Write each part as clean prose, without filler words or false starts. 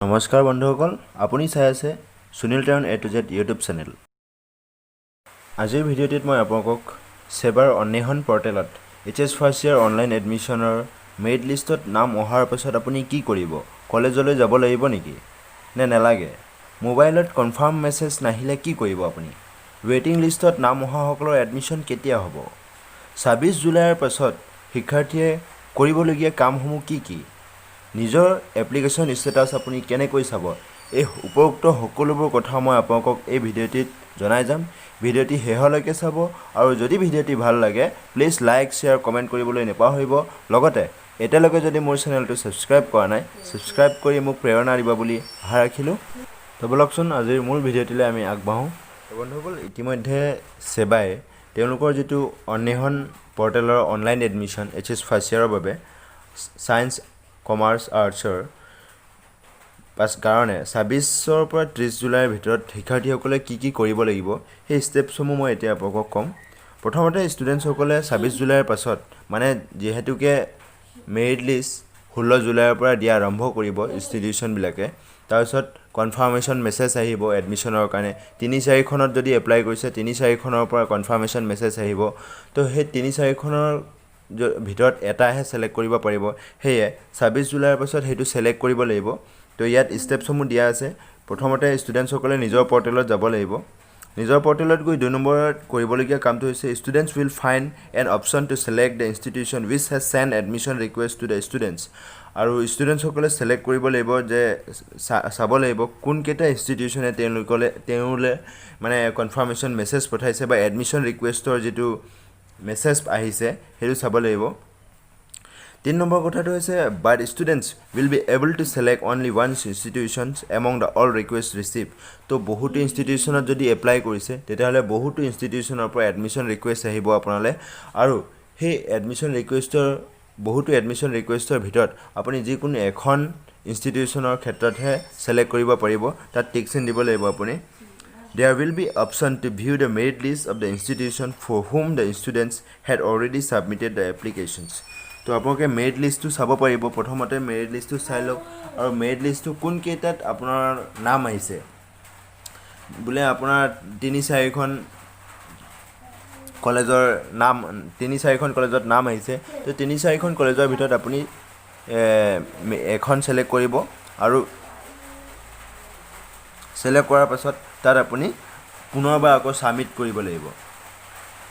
নমস্কাৰ বন্ধুসকল, আপুনি চাই আছে সুনীল টেৰণ এ টু জেড ইউটিউব চেনেল। আজিৰ ভিডিঅ'টিত মই আপোনালোকক ছেবাৰ অন্বেষণ পৰ্টেলত এইচএছ ফাৰ্ষ্ট ইয়েৰ অনলাইন এডমিশ্যনৰ মেৰিট লিষ্টত নাম অহাৰ পাছত আপুনি কি কৰিব, কলেজলৈ যাব লাগিব নেকি নে নালাগে, মোবাইলত কনফাৰ্ম মেছেজ নাহিলে কি কৰিব আপুনি, ৱেইটিং লিষ্টত নাম অহাসকলৰ এডমিশ্যন কেতিয়া হ'ব, 26 জুলাইৰ পাছত শিক্ষাৰ্থীয়ে কৰিবলগীয়া কামসমূহ কি কি, নিজৰ এপ্লিকেশ্যন ষ্টেটাছ আপুনি কেনেকৈ চাব, এই উপৰোক্ত সকলোবোৰ কথা মই আপোনালোকক এই ভিডিঅ'টিত জনাই যাম। ভিডিঅ'টি শেষলৈকে চাব আৰু যদি ভিডিঅ'টি ভাল লাগে, প্লিজ লাইক, শ্বেয়াৰ, কমেণ্ট কৰিবলৈ নাপাহৰিব। লগতে এতিয়ালৈকে যদি মোৰ চেনেলটো ছাবস্ক্ৰাইব কৰা নাই, ছাবস্ক্ৰাইব কৰি মোক প্ৰেৰণা দিব বুলি আশা ৰাখিলোঁ। তো ব'লকচোন, আজিৰ মূল ভিডিঅ'টিলৈ আমি আগবাঢ়োঁ। তো বন্ধুসকল, ইতিমধ্যে ছেবাই তেওঁলোকৰ যিটো অন্বেষণ পৰ্টেলৰ অনলাইন এডমিশ্যন এইচএছ ফাৰ্ষ্ট ইয়েৰৰ বাবে ছায়েন্স, কমাৰ্চ, আৰ্টছৰ পাছ কাৰণে 26ৰ পৰা 30 জুলাইৰ ভিতৰত শিক্ষাৰ্থীসকলে কি কি কৰিব লাগিব, সেই ষ্টেপছসমূহ মই এতিয়া আপোনালোকক ক'ম। প্ৰথমতে ষ্টুডেণ্টছসকলে 26 জুলাইৰ পাছত, মানে যিহেতুকে মেৰিট লিষ্ট 16 জুলাইৰ পৰা দিয়া আৰম্ভ কৰিব ইনষ্টিটিউশ্যনবিলাকে, তাৰপিছত কনফাৰ্মেশ্যন মেছেজ আহিব এডমিশ্যনৰ কাৰণে। তিনি চাৰিখনত যদি এপ্লাই কৰিছে, তিনি চাৰিখনৰ পৰা কনফাৰ্মেশ্যন মেছেজ আহিব। তো সেই তিনি চাৰিখনৰ ভিতৰত এটাহে ছিলেক্ট কৰিব পাৰিব। সেয়ে 26 জুলাইৰ পাছত সেইটো ছিলেক্ট কৰিব লাগিব। তো ইয়াত ষ্টেপছসমূহ দিয়া আছে। প্ৰথমতে ষ্টুডেণ্টছসকলে নিজৰ পৰ্টেলত যাব লাগিব। নিজৰ পৰ্টেলত গৈ 2 নম্বৰত কৰিবলগীয়া কামটো হৈছে, students will find an option to select the institution which has send admission request to the students। আৰু ষ্টুডেণ্টছসকলে ছিলেক্ট কৰিব লাগিব যে চাব লাগিব কোনকেইটা ইনষ্টিটিউশ্যনে তেওঁলৈ মানে কনফাৰ্মেশ্যন মেছেজ পঠাইছে বা এডমিশ্যন ৰিকুৱেষ্টৰ যিটো মেছেজ আহিছে, সেইটো চাব লাগিব। 3 নম্বৰ কথাটো হৈছে, but students will be able to select only one institutions among the all request receive। তো বহুতো ইনষ্টিটিউশ্যনত যদি এপ্লাই কৰিছে, তেতিয়াহ'লে বহুতো ইনষ্টিটিউশ্যনৰ পৰা এডমিশ্যন ৰিকুৱেষ্ট আহিব আপোনালৈ আৰু সেই এডমিশ্যন ৰিকুৱেষ্টৰ বহুতো এডমিশ্যন ৰিকুৱেষ্টৰ ভিতৰত আপুনি যিকোনো এখন ইনষ্টিটিউশ্যনৰ ক্ষেত্ৰতহে ছিলেক্ট কৰিব পাৰিব। তাত টিক চিন দিব লাগিব আপুনি। There will be option to view the merit list of the institution for whom the students had already submitted the applications। তো আপোনালোকে মেৰিট লিষ্টটো চাব পাৰিব। প্ৰথমতে মেৰিট লিষ্টটো চাই লওক আৰু মেৰিট লিষ্টটো কোনকেইটাত আপোনাৰ নাম আহিছে, বোলে আপোনাৰ তিনি চাৰিখন কলেজৰ নাম, তিনি চাৰিখন কলেজত নাম আহিছে, তো তিনি চাৰিখন কলেজৰ ভিতৰত আপুনি এখন ছিলেক্ট কৰিব আৰু ছিলেক্ট কৰাৰ পাছত তাত আপুনি পুনৰবাৰ আকৌ ছাবমিট কৰিব লাগিব।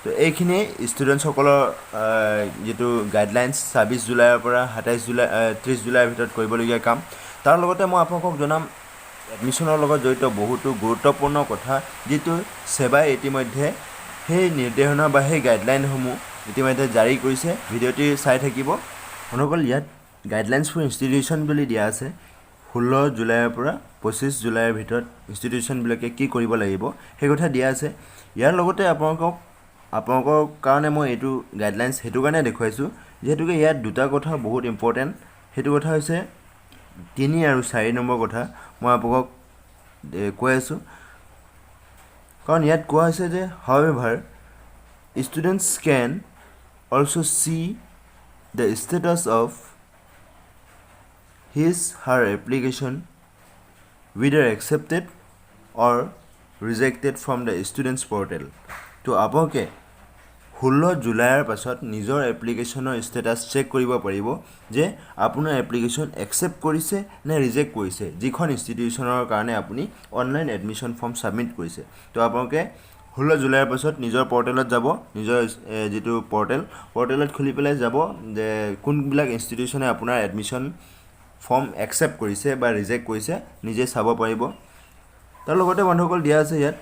তো এইখিনিয়ে ষ্টুডেণ্টছসকলৰ যিটো গাইডলাইনছ, 26 জুলাইৰ পৰা 27 জুলাই, 30 জুলাইৰ ভিতৰত কৰিবলগীয়া কাম। তাৰ লগতে মই আপোনালোকক জনাম এডমিশ্যনৰ লগত জড়িত বহুতো গুৰুত্বপূৰ্ণ কথা, যিটো ছেবাই ইতিমধ্যে সেই নিৰ্দেশনা বা সেই গাইডলাইনসমূহ ইতিমধ্যে জাৰি কৰিছে। ভিডিঅ'টি চাই থাকিব। বন্ধুসকল, ইয়াত গাইডলাইনছ ফৰ ইনষ্টিটিউশ্যন বুলি দিয়া আছে। 16 জুলাইৰ পৰা 25 জুলাইৰ ভিতৰত ইনষ্টিটিউশ্যনবিলাকে কি কৰিব লাগিব, সেই কথা দিয়া আছে। ইয়াৰ লগতে আপোনালোকৰ কাৰণে মই এইটো গাইডলাইনছ সেইটো কাৰণে দেখুৱাইছোঁ, যিহেতুকে ইয়াত দুটা কথা বহুত ইম্পৰ্টেণ্ট। সেইটো কথা হৈছে 3 আৰু 4 নম্বৰ কথা মই আপোনালোকক কৈ আছোঁ। কাৰণ ইয়াত কোৱা হৈছে যে, however, students can also see the status of his her application, whether accepted or rejected, from the students portal। তো আপোনালোকে 16 জুলাইৰ পাছত নিজৰ এপ্লিকেশ্যনৰ ষ্টেটাছ চেক কৰিব পাৰিব যে আপোনাৰ এপ্লিকেশ্যন একচেপ্ট কৰিছে নে ৰিজেক্ট কৰিছে, যিখন ইনষ্টিটিউশ্যনৰ কাৰণে আপুনি অনলাইন এডমিশ্যন ফৰ্ম ছাবমিট কৰিছে। তো আপোনালোকে 16 জুলাইৰ পাছত নিজৰ পৰ্টেলত যাব, নিজৰ যিটো পৰ্টেল, পৰ্টেলত খুলি পেলাই যাব যে কোনবিলাক ইনষ্টিটিউশ্যনে আপোনাৰ এডমিশ্যন ফৰ্ম একচেপ্ট কৰিছে বা ৰিজেক্ট কৰিছে, নিজে চাব পাৰিব। তাৰ লগতে বন্ধুসকল, দিয়া আছে ইয়াত,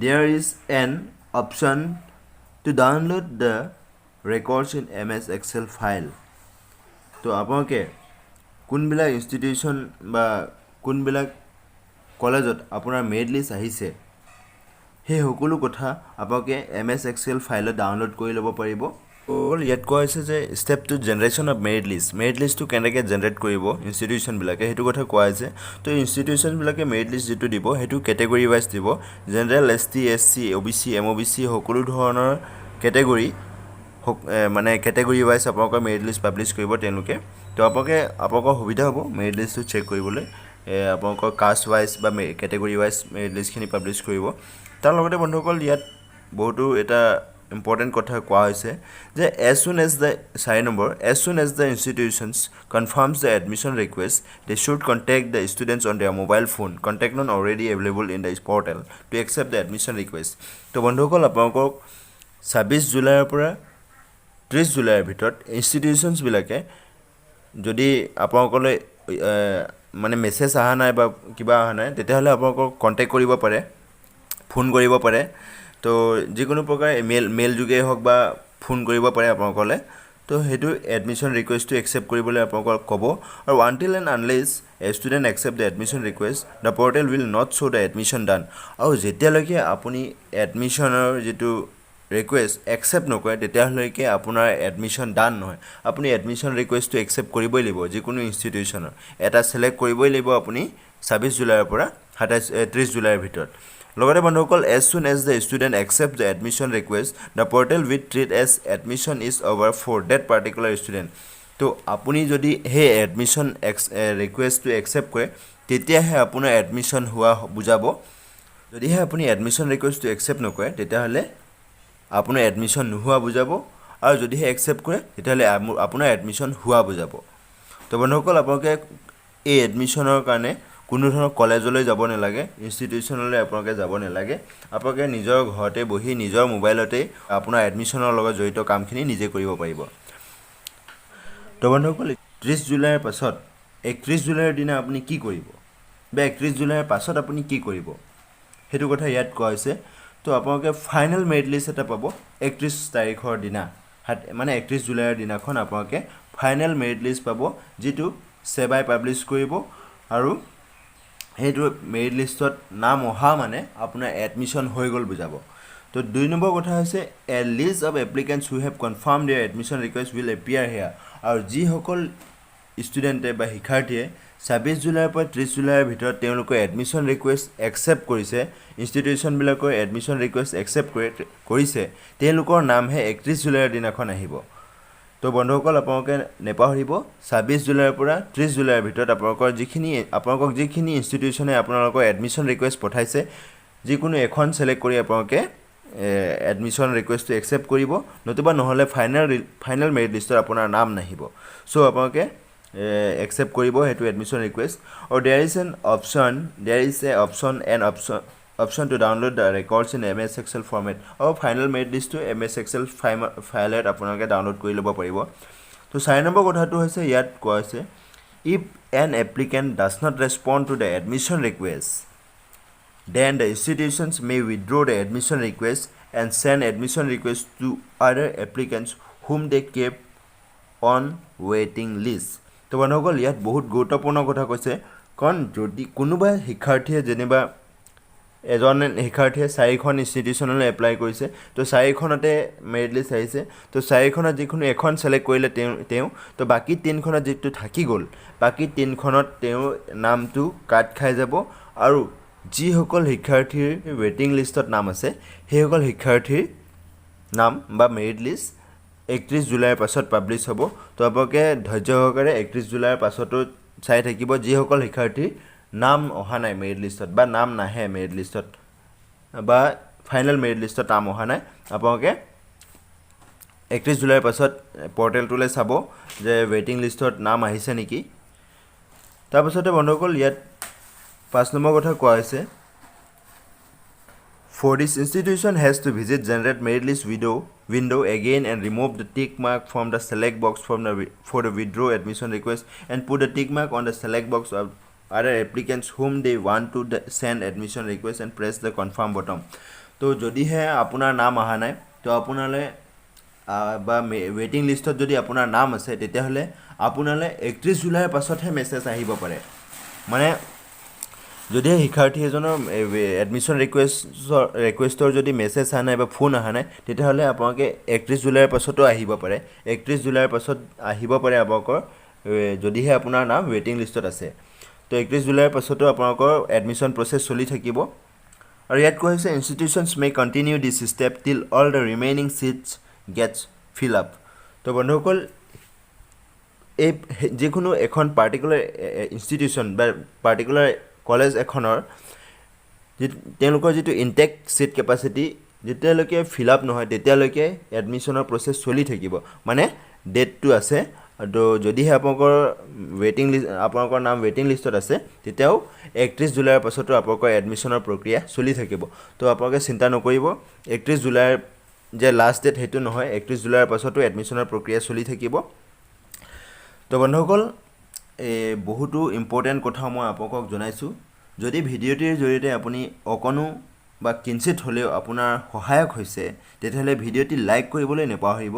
there is an option to download the records in MS Excel file। তো আপোনালোকে কোনবিলাক ইনষ্টিটিউশ্যন বা কোনবিলাক কলেজত আপোনাৰ মেৰিট লিষ্ট আহিছে, সেই সকলো কথা আপোনালোকে এমএছ এক্সেল ফাইলত ডাউনলোড কৰি ল'ব পাৰিব। অকল ইয়াত কোৱা হৈছে যে step to generation of merit list, merit লিষ্টটো কেনেকৈ জেনেৰেট কৰিব ইনষ্টিটিউশ্যনবিলাকে, সেইটো কথা কোৱা হৈছে। তো ইনষ্টিটিউশ্যনবিলাকে মেৰিট লিষ্ট যিটো দিব, সেইটো কেটেগৰী ৱাইজ দিব। জেনেৰেল, এছটি, এছচি, অ'বিচি, এমঅ'বিচি, সকলো ধৰণৰ কেটেগৰী, মানে কেটেগৰী ৱাইজ আপোনালোকৰ মেৰিট লিষ্ট পাব্লিছ কৰিব তেওঁলোকে। তো আপোনালোকৰ সুবিধা হ'ব মেৰিট লিষ্টটো চেক কৰিবলৈ। আপোনালোকৰ কাষ্ট ৱাইজ বা কেটেগৰী ৱাইজ মেৰিট লিষ্টখিনি পাব্লিছ কৰিব। তাৰ লগতে বন্ধুসকল, ইয়াত বহুতো এটা ইম্পৰ্টেণ্ট কথা কোৱা হৈছে যে এজ চুন as the 4 number, as soon as the institutions confirms the admission request, they should contact the students on their mobile phone contact on already available in the portal to accept the admission request. তো বন্ধুসকল, আপোনালোকক 26 জুলাইৰ পৰা 30 জুলাইৰ ভিতৰত ইনষ্টিটিউশ্যনছবিলাকে যদি আপোনালোকলৈ মানে মেছেজ অহা নাই বা কিবা অহা নাই, তেতিয়াহ'লে আপোনালোকক কণ্টেক্ট কৰিব পাৰে, ফোন কৰিব পাৰে। তো যিকোনো প্ৰকাৰে মেইল যোগেই হওক বা ফোন কৰিব পাৰে আপোনালোকলৈ। তো সেইটো এডমিশ্যন ৰিকুৱেষ্টটো একচেপ্ট কৰিবলৈ আপোনালোকক ক'ব। আৰু until and unless a student accept the admission request, the portal will not show the admission done. আৰু যেতিয়ালৈকে আপুনি এডমিশ্যনৰ যিটো ৰিকুৱেষ্ট একচেপ্ট নকৰে, তেতিয়ালৈকে আপোনাৰ এডমিশ্যন ডান নহয়। আপুনি এডমিশ্যন ৰিকুৱেষ্টটো একচেপ্ট কৰিবই লাগিব। যিকোনো ইনষ্টিটিউশ্যনৰ এটা ছিলেক্ট কৰিবই লাগিব আপুনি 26 জুলাইৰ পৰা 30 জুলাইৰ ভিতৰত। লগতে বন্ধুসকল, as soon as the student accept the admission request, the portal will treat as admission is over for that particular student. তো আপুনি যদি সেই এডমিশ্যন ৰিকুৱেষ্টটো একচেপ্ট কৰে, তেতিয়াহে আপোনাৰ এডমিশ্যন হোৱা বুজাব। যদিহে আপুনি এডমিশ্যন ৰিকুৱেষ্টটো একচেপ্ট নকৰে, তেতিয়াহ'লে আপোনাৰ এডমিশ্যন নোহোৱা বুজাব আৰু যদিহে একচেপ্ট কৰে, তেতিয়াহ'লে আপোনাৰ এডমিশ্যন হোৱা বুজাব। তো বন্ধুসকল, আপোনালোকে এই এডমিশ্যনৰ কাৰণে কোনো ধৰণৰ কলেজলৈ যাব নালাগে, ইনষ্টিটিউশ্যনলৈ আপোনালোকে যাব নালাগে। আপোনালোকে নিজৰ ঘৰতে বহি নিজৰ মোবাইলতেই আপোনাৰ এডমিশ্যনৰ লগত জড়িত কামখিনি নিজে কৰিব পাৰিব। তো বন্ধুসকল, 30 জুলাইৰ পাছত 31 জুলাইৰ দিনা আপুনি কি কৰিব বা 31 জুলাইৰ পাছত আপুনি কি কৰিব, সেইটো কথা ইয়াত কোৱা হৈছে। তো আপোনালোকে ফাইনেল মেৰিট লিষ্ট এটা পাব 31 তাৰিখৰ দিনা, মানে 31 জুলাইৰ দিনাখন আপোনালোকে ফাইনেল মেৰিট লিষ্ট পাব, যিটো ছেবাই পাব্লিছ কৰিব। আৰু সেইটো মেৰিট লিষ্টত নাম অহা মানে আপোনাৰ এডমিশ্যন হৈ গ'ল বুজাব। তো 2 নম্বৰ কথা হৈছে, a list of applicants who have confirm their admission request will appear here. আৰু যিসকল ষ্টুডেণ্টে বা শিক্ষাৰ্থীয়ে 26 জুলাইৰ পৰা 30 জুলাইৰ ভিতৰত তেওঁলোকৰ এডমিশ্যন ৰিকুৱেষ্ট একচেপ্ট কৰিছে, ইনষ্টিটিউশ্যনবিলাকৰ এডমিশ্যন ৰিকুৱেষ্ট একচেপ্ট কৰিছে, তেওঁলোকৰ নামহে 31 জুলাইৰ দিনাখন আহিব। তো বন্ধুসকল, আপোনালোকে নেপাহৰিব, 26 জুলাইৰ পৰা 30 জুলাইৰ ভিতৰত আপোনালোকক যিখিনি ইনষ্টিটিউশ্যনে আপোনালোকৰ এডমিশ্যন ৰিকুৱেষ্ট পঠাইছে, যিকোনো এখন ছিলেক্ট কৰি আপোনালোকে এডমিশ্যন ৰিকুৱেষ্টটো একচেপ্ট কৰিব। নতুবা নহ'লে ফাইনেল ফাইনেল মেৰিট লিষ্টত আপোনাৰ নাম নাহিব। চ' আপোনালোকে একচেপ্ট কৰিব সেইটো এডমিশ্যন ৰিকুৱেষ্ট। আৰু there is a option an option option to download the records in MS Excel format. আৰু ফাইনেল মেৰিট লিষ্টটো এম এছ এক্সেল ফাইলত আপোনালোকে ডাউনলোড কৰি ল'ব পাৰিব। তো 4 নম্বৰ কথাটো হৈছে, ইয়াত কোৱা হৈছে, if an applicant does not respond to the admission request, then the institutions may withdraw the admission request and send admission request to other applicants whom they kept on waiting list. তো বন্ধুসকল, ইয়াত বহুত গুৰুত্বপূৰ্ণ কথা কৈছে। কাৰণ যদি কোনোবা শিক্ষাৰ্থীয়ে, যেনিবা এজন শিক্ষাৰ্থীয়ে চাৰিখন ইনষ্টিটিউশ্যনলৈ এপ্লাই কৰিছে, তো চাৰিখনতে মেৰিট লিষ্ট আহিছে, তো চাৰিখনত যিকোনো এখন ছিলেক্ট কৰিলে তেওঁ, তো বাকী তিনিখনত যিটো থাকি গ'ল, বাকী তিনিখনত তেওঁৰ নামটো কাট খাই যাব। আৰু যিসকল শিক্ষাৰ্থীৰ ৱেইটিং লিষ্টত নাম আছে, সেইসকল শিক্ষাৰ্থীৰ নাম বা মেৰিট লিষ্ট 31 জুলাইৰ পাছত পাব্লিছ হ'ব। তো আপোনালোকে ধৈৰ্য সহকাৰে 31 জুলাইৰ পাছতো চাই থাকিব। যিসকল শিক্ষাৰ্থীৰ নাম অহা নাই মেৰিট লিষ্টত বা নাম নাহে মেৰিট লিষ্টত বা ফাইনেল মেৰিট লিষ্টত নাম অহা নাই, আপোনালোকে 31 জুলাইৰ পাছত পৰ্টেলটোলৈ চাব যে ৱেইটিং লিষ্টত নাম আহিছে নেকি। তাৰপাছতে বন্ধুসকল, ইয়াত 5 নম্বৰ কথা কোৱা হৈছে, for this, institution has to visit generate merit list window again and remove the tick mark from the select box for the withdraw admission request and put the tick mark on the select box of other applicants whom they want to send admission request and press the confirm button. তো যদিহে আপোনাৰ নাম অহা নাই, তো আপোনালৈ বা ৱেইটিং লিষ্টত যদি আপোনাৰ নাম আছে, তেতিয়াহ'লে আপোনালৈ 31 জুলাইৰ পাছতহে মেছেজ আহিব পাৰে। মানে যদিহে শিক্ষাৰ্থী এজনৰ এডমিশ্যন ৰিকুৱেষ্টৰ যদি মেছেজ অহা নাই বা ফোন অহা নাই, তেতিয়াহ'লে আপোনালোকে 31 জুলাইৰ পাছতো আহিব পাৰে। 31 জুলাইৰ পাছত আহিব পাৰে আপোনালোকৰ, যদিহে আপোনাৰ নাম ৱেইটিং লিষ্টত আছে। তো 31 জুলাইৰ পাছতো আপোনালোকৰ এডমিশ্যন প্ৰচেছ চলি থাকিব। আৰু ইয়াত কোৱা হৈছে, institutions may continue this step till all the remaining seats gets fill up. তো বন্ধুসকল, এই যিকোনো এখন পাৰ্টিকুলাৰ ইনষ্টিটিউশ্যন বা পাৰ্টিকুলাৰ কলেজ এখনৰ যি তেওঁলোকৰ যিটো ইনটেক ছিট কেপাচিটি যেতিয়ালৈকে ফিল আপ নহয়, তেতিয়ালৈকে এডমিশ্যনৰ প্ৰচেছ চলি থাকিব। মানে ডেটটো আছে। তো যদিহে আপোনালোকৰ ৱেইটিং লিষ্ট, আপোনালোকৰ নাম ৱেইটিং লিষ্টত আছে, তেতিয়াও 31 জুলাইৰ পাছতো আপোনালোকৰ এডমিশ্যনৰ প্ৰক্ৰিয়া চলি থাকিব। তো আপোনালোকে চিন্তা নকৰিব, 31 জুলাইৰ যে লাষ্ট ডেট সেইটো নহয়, 31 জুলাইৰ পাছতো এডমিশ্যনৰ প্ৰক্ৰিয়া চলি থাকিব। তো বন্ধুসকল, এই বহুতো ইম্পৰ্টেণ্ট কথা মই আপোনালোকক জনাইছোঁ। যদি ভিডিঅ'টিৰ জৰিয়তে আপুনি অকণো বা কিঞ্চিত হ'লেও আপোনাৰ সহায়ক হৈছে, তেতিয়াহ'লে ভিডিঅ'টি লাইক কৰিবলৈ নাপাহৰিব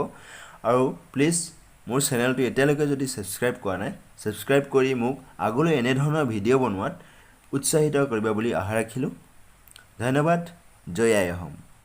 আৰু প্লিজ মোৰ চেনেলটো এতিয়ালৈকে যদি ছাবস্ক্ৰাইব কৰা নাই, ছাবস্ক্ৰাইব কৰি মোক আগলৈ এনেধৰণৰ ভিডিঅ' বনোৱাত উৎসাহিত কৰিব বুলি আশা ৰাখিলোঁ। ধন্যবাদ। জয় আই অসম।